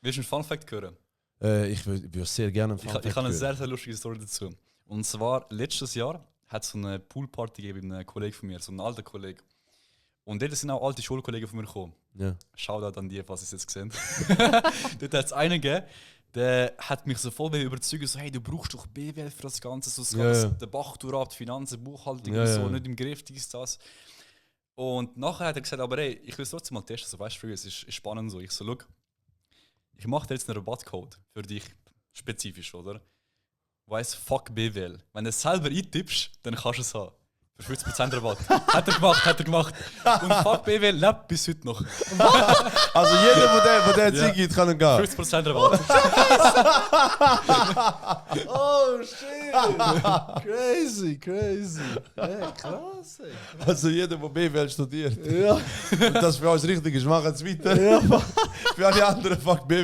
Willst du einen Fun-Fact hören? Ich würde sehr gerne einen Fun-Fact Ich habe eine hören. sehr lustige Story dazu. Und zwar, letztes Jahr hat es so eine Poolparty gegeben bei einem Kollegen von mir, so einem alten Kollegen. Und dort sind auch alte Schulkollegen von mir gekommen. Ja. Shoutout an die, was ich jetzt gesehen dort hat es einen gegeben, der hat mich so voll überzeugt, so, hey, du brauchst doch BWL für das Ganze, so das Ja, ja. der Bach ab, die Finanzen, Buchhaltung Ja, und so, ja. nicht im Griff, dies, das. Und nachher hat er gesagt, aber ey, ich will es trotzdem mal testen, so, weißt du, es ist spannend so. Ich so, schau, ich mache dir jetzt einen Rabattcode für dich, spezifisch, oder? Weiss, fuck BWL. Wenn du es selber eintippst, dann kannst du es haben. Für 50% Rabatt. Hat er gemacht. Und fuck BWL lebt bis heute noch. Also jeder, der Ja. jetzt gibt, kann gehen. 50% Rabatt. Oh shit! Crazy. Hey, krass, ey. Also jeder, der BWL studiert. Ja. Und das für uns richtig ist, machen es weiter. Für alle anderen, fuck BWL.